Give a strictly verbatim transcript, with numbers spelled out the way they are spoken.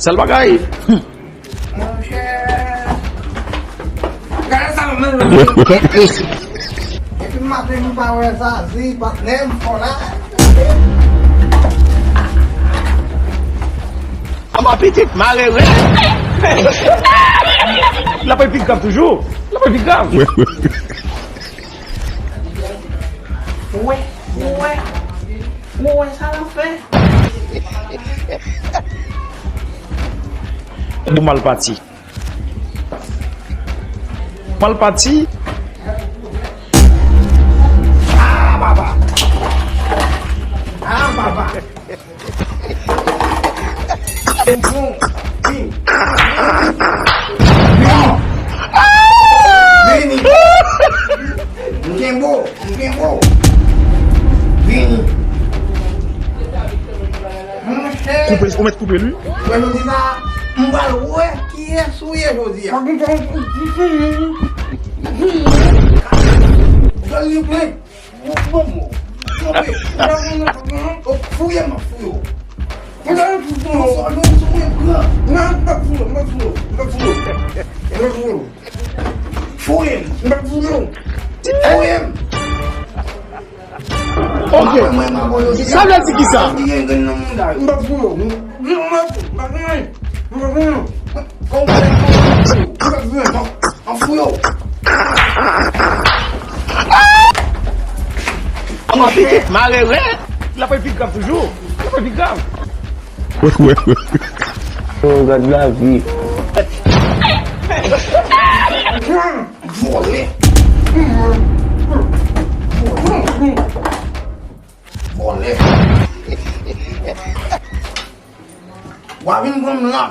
Sèl bagay. Monchè. Gade sa, men. Kèt mesye. Epi maten nou pa wè Zazi, patnè m fò la. Anba pitit mare rèd. L ap pi grav toujou. L ap pi grav. Ou wè, ou wè, ou wè sa l ap fè. Ou mal pati. Mal pati. Ah, baba. Ah, baba. Vini. Vini. Vini. M kenbe w. M kenbe w. Vini. Monchè. Koupe, ou mèt koupe li. Wè, jodi sa, m pral wè kiyès ou ye jodi a. Jòl li plen. Bon, bon, bon. Kanpe. Fouye m, fouye w. Fouye m, fouye w. Non, non, non, non, non, non, non, non. Fouye m. Fouye m. Ok. Sa vle di ki sa? M pa fouye w. M pa fouye w. M pa fouye w. An fouye w. An pitit mare rèd. L ap pi grav toujou. L ap pi grav. Wè, wè, wè. Oh, gad lavi. Vòlè. Vòlè. W a vin pran m la.